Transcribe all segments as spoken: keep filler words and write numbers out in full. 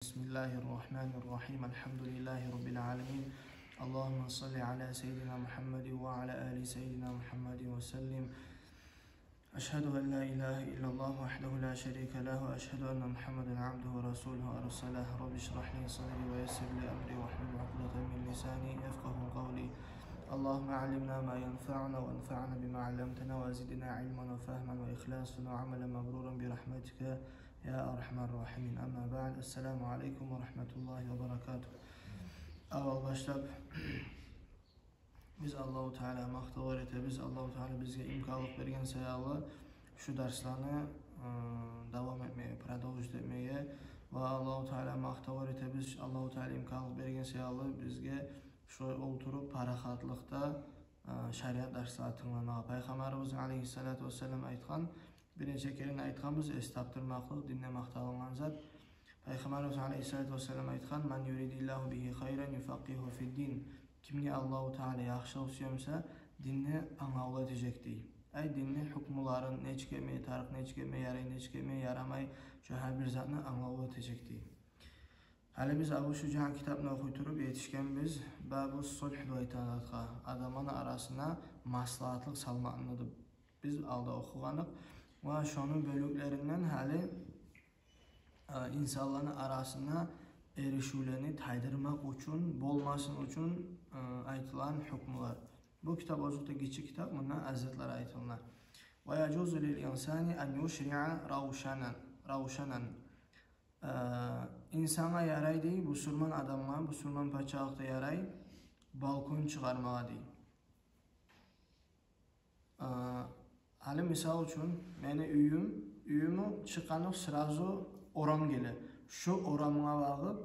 بسم الله الرحمن الرحيم. الحمد لله رب العالمين. اللهم صل على سيدنا محمد وعلى آل سيدنا محمد وسلم. أشهد أن لا إله إلا الله وحده لا شريك له، وأشهد أن محمدا عبده ورسوله أرسله. رب اشرح لي صدري ويسر لي أمري واحلل عقدة من لساني يفقهوا قولي. اللهم علمنا ما ينفعنا وانفعنا بما علمتنا وزدنا علما وفهما وإخلاصا وعملا مبرورا برحمتك يا أرحم الراحمين. أما بعد، السلام عليكم ورحمة الله وبركاته. Аввал башлап биз Аллагьу Таалагъа макътавлар этебиз. Аллагьу Таала бизге имканлыкъ берген саялы шу дарсланы, э, давам этмеге, продолжить этмеге. Ва Аллагьу Таалагъа макътавлар этебиз. Аллагьу Таала имканлыкъ берген саялы бизге шулай олтуруп парахатлыкъда, э, шариат дарслар тынгламагъа. Пайхаммарыбыз алейгьиссалату вассалам айтгъан, бир нече керен айтгъанбыз, эс тапдырмакълыкъ динде макъталынгъан зат. Пайхаммарыбыз алейгьиссалату вассалам айтгъан: «Ман юридиллягьу бигьи хайран юфакъкъигьу фиддин». Кимге Аллагьу Таала яхшылыкъ сюе буса, динни англавлу этежек дей. Ай, динни гьукмуларын, нечик этме тарыкъ, нечик этме ярай, нечик этме ярамай, шо гьар бир затны англавлу этежек дей. Гьали биз Абу Шужаъ китапны охуй туруп етишгенбиз бабу сулгь деп айтагъан затгъа, адамланы арасына маслагьатлыкъ салмакъны деп биз алда охугъаныкъ. Ва шону бёлюклеринден гьали, э, инсанланы арасына эришивлени тайдырмакъ учун, болмасын учун, э, айтылагъан гьукмулар. Бу китап озокъда гиччи китап, мунда аз затлар айтылына. Ва яжузу лил инсани ан юшриъа равшанан, равшанан. Э, инсангъа ярай дей, бусурман адамгъа, бусурман пачалыкъда ярай балкон чыгъармагъа дей. Э, гьали мисал учун, мени уьюм, уьюмню чыкъгъанокъ сразу орам геле. Шу орамгъа багъып,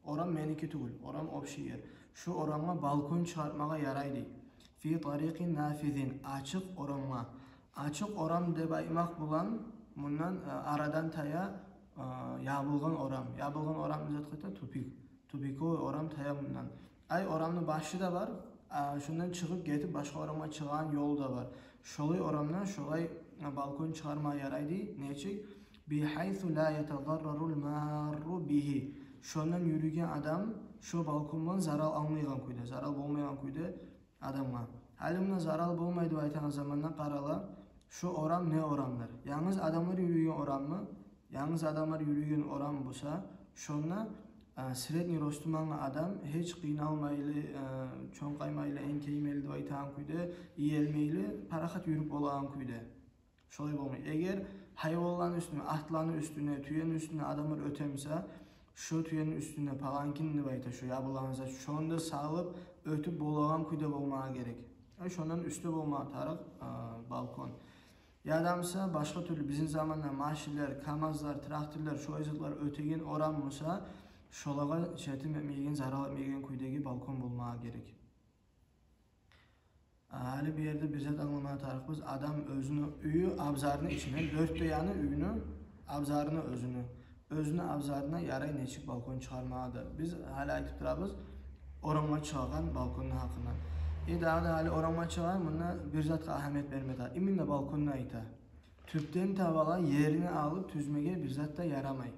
орам меники тюгюл, орам общий ер. Шу орамгъа балкон чыгъармагъа ярай дей. Фи тарикъин нафизин, ачыкъ орамгъа. Ачыкъ орам деп айтмакъ булан, мундан, э, арадан тая, э, ябылгъан орам. Ябылгъан орам не затгъа айта? Тупик. Тупиковый орам тая мундан. Ай, орамны башы да бар, а, шундан чыгъып гетип башгъа орамгъа чыгъагъан ёл да бар. Шолай орамдан шолай, э, балкон чыгъарма ярай дей. Нечик? Бигьайсу ла ятадаррарул марру бигьи. Шондан юрюйген адам шо балкондан зарал алмайгъан кюйде, зарал болмайгъан кюйде адамгъа. Гьали муна зарал болмай деп айтагъан заманда къарала, шо орам не орамдыр? Янгыз адамлар юрюйген ораммы? Янгыз адамлар юрюйген орам буса, шонда, а, средний ростумангъы адам гьеч къыйналмайлы, а, чонкъаймайлы, энкеймейли деп айтагъан кюйде, иелмейли, парахат юрюп болагъан кюйде. Шолай болмай. Эгер гьайванланы уьстюне, атланы уьстюне, тюени уьстюне адамлар оьте буса, шо тюени уьстюне, паланкин деп айта, шо ябылагъан зат, шонда салып оьтюп болагъан кюйде болмагъа герек. Э, шондан уьстде болмагъа тарыкъ, а, балкон. Яда буса башгъа тюрлю, бизин заманда машинлер, камазлар, тракторлар, шолай затлар оьтеген орам буса, шолагъа четим этмейген, зарал этмейген кюйдеги балкон болмагъа герек. А, гьали бу ерде бир зат англама тарыкъбыз. Адам оьзюню уьюню абзарыны ичине, дёрт де яны уьюню абзарына, оьзюню, оьзюню абзарына ярай нечик балкон чыгъармагъа да. Биз гьали айтып турабыз орамгъа чыгъагъан балконну гьакъында. Э, дагъы да гьали орамгъа чыгъагъан, мунда бир затгъа агьамият берме тарыкъ. Именно балконну айта. Тюпден таба ерни алып тюзмеге бир зат да ярамай.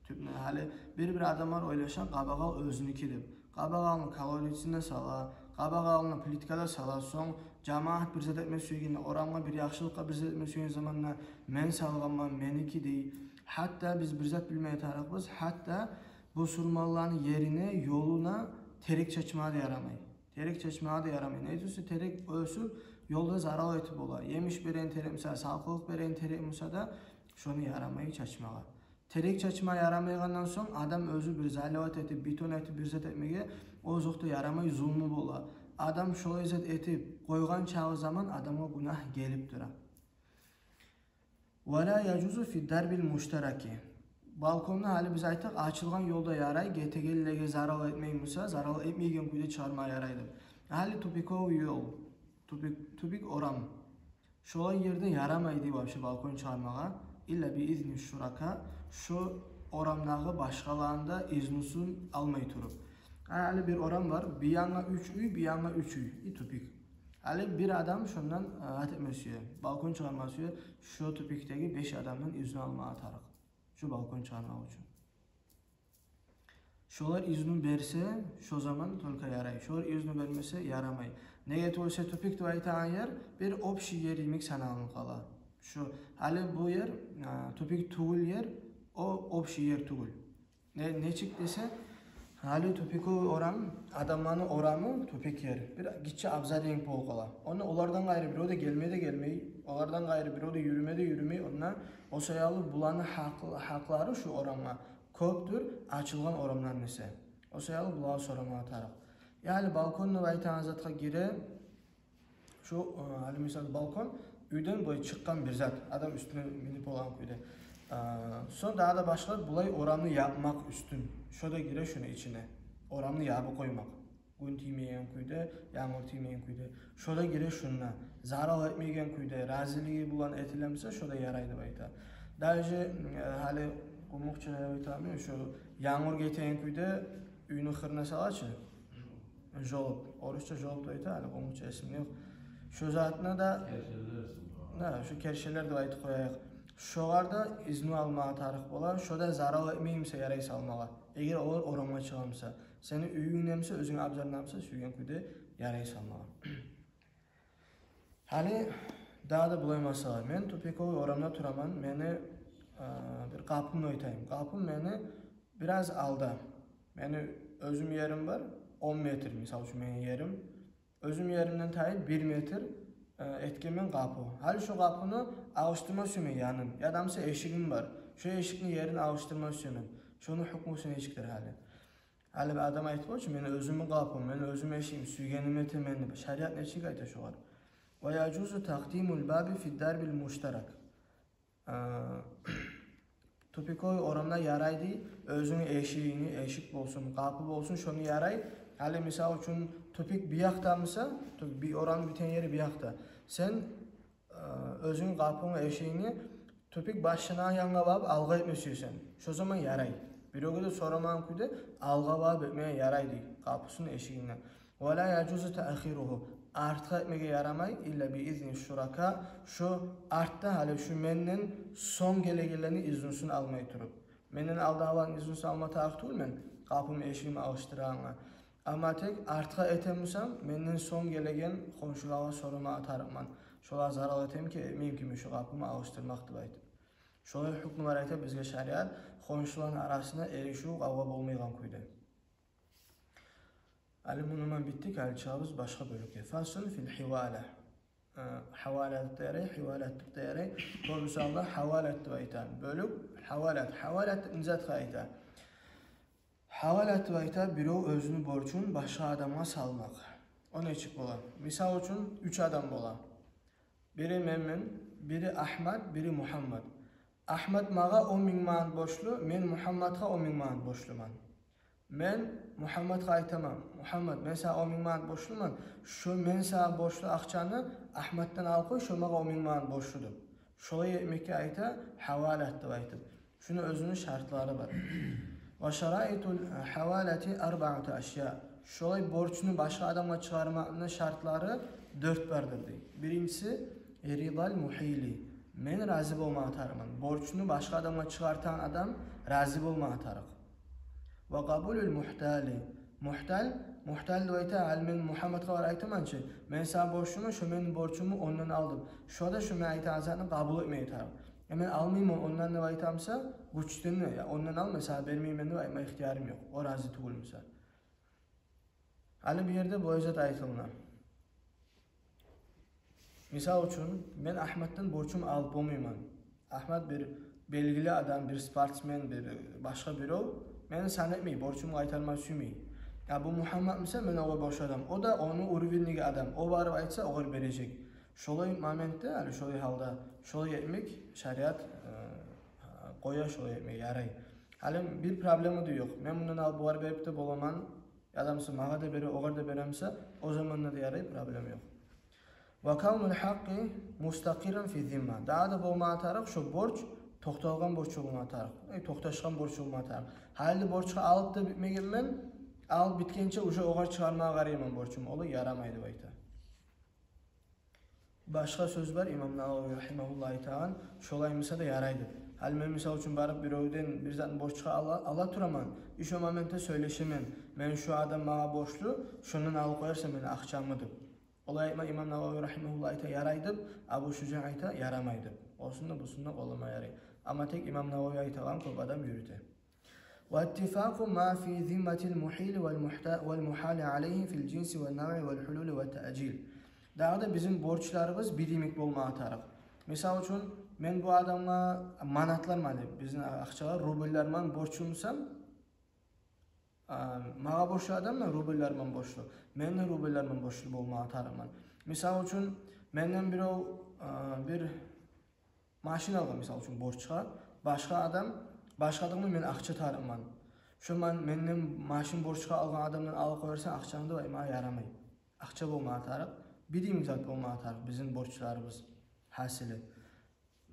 Тюпню, гьали бир-бир адамлар ойлаша къабакъ ал оьзюнюки деп. Къабакъ алны колодецине сала, къабакъ алны плиткада сала, сонг жамаат бир зат этме сюйгенде, орамгъа бир яхшылыкъгъа бир зат этме сюйген заманда, мен салгъанман, меники дей. Гьатта биз бир зат билме тарыкъбыз, гьатта бусурманланы ерине, ёлуна терек чачмагъа да ярамай. Терек чачмагъа да ярамай. Неге тюгюл де терек оьсюп, ёлда зарал этип бола. Емиш береген терек буса, салкъынлыкъ береген терек буса да, шону ярамай чачмагъа. Терек чачма ярамайгъандан сонг, адам оьзю бир заливать этип, бетон этип, бир зат этмеге, озокъда, ярамай, зулму бола. Адам шолай зат этип къойгъан чагъы заман адамгъа гюнагь гелип тура. Ва ла яжузу фи дарбил муштараки. Балконну, гьали биз айтдыкъ, ачылгъан ёлда ярай, гетегенлеге зарал этмей буса, зарал этмейген кюйде чыгъарма ярай деп. Гьали тупиковый ёл, тупик, тупик орам. Шолай ерде ярамай дей вообще балкон чыгъармагъа, илла би изни шурака, шо орамдагъы башгъаланы да изнусун алмай туруп. Гьали бир орам бар, бу янгъа уьч уьй, бу янгъа уьч уьй, и тупик. Гьали бир адам шондан, э, зат этме сюе, балкон чыгъарма сюе, шо тупикдеги беш адамдан изну алмагъа тарыкъ шо балкон чыгъармакъ учун. Шолар изну берсе, шо заман только ярай. Шолар изну бермесе, ярамай. Неге тюгюл эсе, тюпюк деп айтагъан ер бир общий ер йимик саналынып къала. Шо, гьали бу ер, а, тюпюк тюгюл ер, о общий ер тюгюл. Не, нечик десе, гьали тюпюк о орам, адамланы орамы тюпюк ер. Бир гиччи абзар йимик болуп къала. Онда олардан къайры бирев де гелме де гелмей, олардан къайры бирев де юрюме де юрюмей, онда о саялы буланы гьакъ-, гьакълары шу орамгъа кёпдюр, ачылгъан орамдан эсе. О саялы булагъа сорамагъа тарыкъ. Яни балкон деп айтагъан затгъа гире, шу, э, гьали мисал, балкон уьйден булай чыкъгъан бир зат, адам уьстюне минип болагъан кюйде. Э, сонг дагъы да башгъа булай орамны япмакъ уьстюн. Шо да гире шуну ичине. Орамны ябып къоймакъ. Гюн тиймейген кюйде, янгур тиймейген кюйде. Шо да гире шунда. Зарал этмейген кюйде, разилиги булан этилемсе, шо да ярай деп айта. Даже, э, гьали къумукъча деп айтамы, шо янгур гетеген кюйде уьйню къырына салачы. Жёлоб. Орусча жёлоб деп айта, гьали къумукъча эсимде ёкъ. Шо затны да, кершелер, да, шо кершелер деп айтып къояйыкъ. Шогъар да изну алмагъа тарыкъ бола, шо да зарал этмеймисе, ярай салмагъа. Эгер олар орамгъа чыгъамса, сени уьюнгдемисе, оьзюнгню абзарынгдамыса, сюйген кюйде ярай салмагъа. Гьали дагъы да булай масъала. Мен тупиковый орамда тураман, мени, э, бир къапумну айтайым. Къапум мени бираз алда. Мени оьзюм ерим бар, он метр, мисал учун, мени ерим. Оьзюм еримден тайып бир метр, э, этгенмен къапу. Гьали шо къапуну алышдырма сюемен янын, яда буса эшигим бар. Шо эшикни ерин алышдырма сюемен. Шону гьукмусу нечикдир гьали? Гьали бир адам айтып болчу, мен оьзюмню къапум, мен оьзюм эшигим, сюйгеним этемен деп. Шариат нечик айта шогъар? Ва яжузу такъдимул баби фид дарбил муштарак. Э, тупиковый орамда ярай дей, оьзюнгню эшигингни, эшик болсун, къапу болсун, шону ярай. Гьали мисал учун тупик бу якъдамыса, ту-, би-, орамны битеген ери бу якъда. Сен, э, оьзюнгню къапунгну, эшигингни тупик башланагъан янгъа багъып алгъа этме сюесен, шо заман ярай. Биревге де сорамагъан кюйде алгъа багъып этмеге ярай дей, къапусун, эшигин. Ва ла яжузу таъхиругьу. Артгъа этмеге ярамай, илла би изни шурака, шо артда, гьали шо менден сонг гелегенлени изнусун алмай туруп. Менден алдагъыланы изнусун алма тарыкъ тюгюл мен, къапуму, эшигими алышдырагъангъа. Амма тек артгъа этемисем, менден сонг гелеген хоншулагъа сорамагъа тарыкъман. Шолагъа зарал этемки, этмеймки мен шо къапуму алышдырмакъ деп айтып. Шолай гьукмулар айта бизге шариат, хоншуланы арасында эришив, къавгъа болмайгъан кюйде. Гьали муну булан битдик, гьали чыгъабыз башгъа бёлюкге. Фаслун фил хивала. Э, хавалат да ярай, хивалат да ярай. Кёбюсю алда хавалат деп айта. Бёлюк, хавалат. Хавалат не затгъа айта? Хавалат деп айта, бирев оьзюню борчун башгъа адамгъа салмакъ. О нечик бола? Мисал учун, уьч адам бола. Бири менмен, бири Агьмат, бири Мугьаммат. Агьмат магъа он минг манат борчлу, мен Мугьамматгъа он минг манат борчлуман. Мен Мугьамматгъа айтаман: «Мугьаммат, мен сагъа он минг манат борчлуман, шо мен сагъа борчлу акъчаны Агьматдан алып къой, шо магъа он минг манат борчлу», — деп. Шолай этмекге айта хавалат деп айтып. Шуну оьзюню шартлары бар. Ва шараитул хавалати арбаату ашья. Шолай борчну башгъа адамгъа чыгъармакъны шартлары дёрт бардыр дей. Биринчиси, ридал мухили. Мен рази болмагъа тарыкъман. Борчну башгъа адамгъа чыгъартагъан адам рази болмагъа тарыкъ. Ва къабулул мухтали. Мухтал, мухтал деп айта, гьали мен Мугьамматгъа барып айтаман чы: «Мен сагъа борчлуман, шо мени борчуму ондан ал», — деп. Шо да шо мен айтагъан затны къабул этмеге тарыкъ. «Я мен алмайман ондан», — деп айтамса, гючден де, «Я ондан ал, мен сагъа бермеймен», — деп айтма ихтиярым ёкъ, о рази тюгюлмюсе. Гьали бу ерде бу зат айтылына. Мисал учун, мен Агьматдан борчум алып болмайман. Агьмат бир белгили адам, бир спортсмен, бир башгъа бирев, мени сан этмей, борчумну къайтарма сюймей. Я бу Мугьаммат буса, мен огъар борчлу адам. О да ону уровеньдеги адам. О барып айтса, огъар бережек. Шолай моментде, гьали шолай гьалда, шолай этмек шариат, э, къоя, шолай этмек ярай. Гьали бир проблема да ёкъ. Мен мундан алып бугъар берип де боламан, яда буса магъа да бере, огъар да беремсе, о заманда да ярай, проблема ёкъ. Ва кавнул хакъкъи мустакъирран фи зимма. Дагъы да болмагъа тарыкъ шо борч токъталгъан борч болмагъа тарыкъ. Эй, токъташгъан борч болмагъа тарыкъ. Гьали борчгъа алып да битмегенмен, алып битгенче уже огъар чыгъармагъа къарайман борчуму. Олай ярамай деп айта. Башгъа сёз бар, имам Нававий рагьимагьуллагь айтагъан, шолай буса да ярай деп. Гьали мен, мисал учун, барып биревден бир затны борчгъа ала, ала тураман, и шо моментде сёйлешемен: «Мен, шу адам магъа борчлу, шондан алып къоярсан мени акъчамны», — деп. Олай айтма имам Нававий рагьимагьуллагь айта ярай деп, Абу Шужаъ айта ярамай деп. Осунда, бусунда къолама ярай. Амма тек имам Нававий айтагъан кёп адам юрюте. واتفاق ما في ذمة المحيل والمحت-، والمحال عليه في الجنس والنوع والحلول والتأجيل. Дагъы да бизин борчларыбыз бир йимик болмагъа тарыкъ. Мисал учун, мен бу адамгъа манатлар ман деп, бизин акъчалар, рубльлер ман борчлу бусам, а, магъа борчлу адам да рубльлер ман борчлу, мен де рубльлер ман борчлу болмагъа тарыкъман. Мисал учун, менден бирев, а, бир машин алгъан, мисал учун, борчгъа, башгъа адам, башгъа адамдан мен акъча тарыкъман. Шо мен, менден машин борчгъа алгъан адамдан алып къоярсан акъчаны деп айтмагъа ярамай. Акъча болмагъа тарыкъ, бир йимик зат болмагъа тарыкъ бизин борчларыбыз. Гьасили,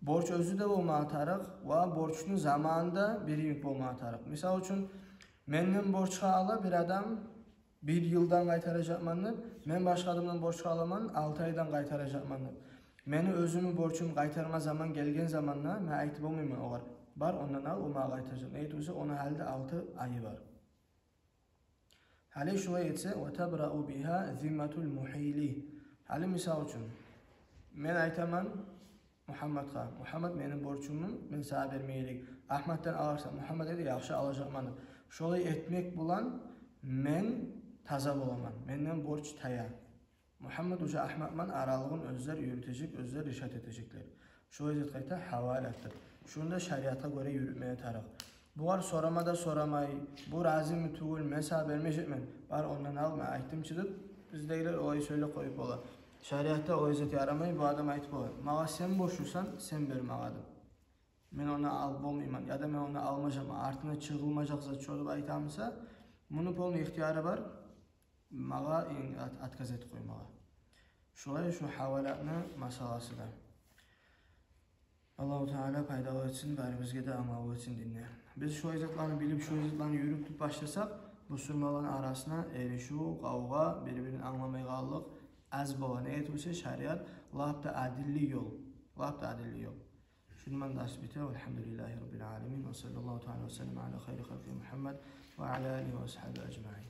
борч оьзю де болмагъа тарыкъ ва борчну заманы да бир йимик болмагъа тарыкъ. Мисал учун, менден борчгъа ала бир адам бир йылдан къайтаражакъман деп, мен башгъа адамдан борчгъа аламан, алты айдан къайтаражакъман деп. Мени оьзюмню борчум къайтарма заман гелген заманда мен айтып болмайман огъар: «Бар, ондан ал, о магъа къайтаражакъ». Неге тюгюл эсе, ону гьали де алты айы бар. Гьали шулай этсе, وتبرأ بها ذمة المحيل. Гьали, мисал учун, мен айтаман Мухаммадгъа: «Мухаммад, мени борчумну мен сагъа берме герек. Агьматдан аларсан». Мухаммад айта: «Яхшы, алажакъман», — деп. Шолай этмек булан мен таза боламан. Менден борч тая. Мухаммад уже Агьмат ман аралыгъын оьзлер юрютежек, оьзлер решать этежеклер. Шолай зат къайта гьавалатдыр. Шуну да шариатгъа гёре юрютмеге тарыкъ. Бугъар сорама да сорамай, бу разими тюгюл, мен сагъа бермежекмен, бар, ондан ал, мен айтдым чы деп, биздегилер олай сёйлеп къоюп бола. Шариатда олай зат ярамай, бу адам айтып бола: «Магъа сен борчлусан, сен бер магъа», — деп. «Мен ону алып болмайман, яда мен ону алмажакъман, артына чыгъылмажакъ зат шо», — деп айта буса, муну полный ихтияры бар магъа ин-, от-, отказ этип къоймагъа. Шулай шу гьавалатны масъаласы да. Аллагьу Таала пайдалы этсин, барыбызгъа да амал этсин динде. Биз шулай затланы билип, шулай затланы юрютюп башласакъ, бусурманланы арасына эришив, къавгъа, бир-бирин англамай къаллыкъ аз бола. Неге тюгюл эсе, шариат лап да адилли ёл. Лап да адилли ёл. Шуну ман дарс бите. والحمد لله رب العالمين، وصلى الله تعالى وسلم على خير خلقه محمد وعلى آله وأصحابه أجمعين.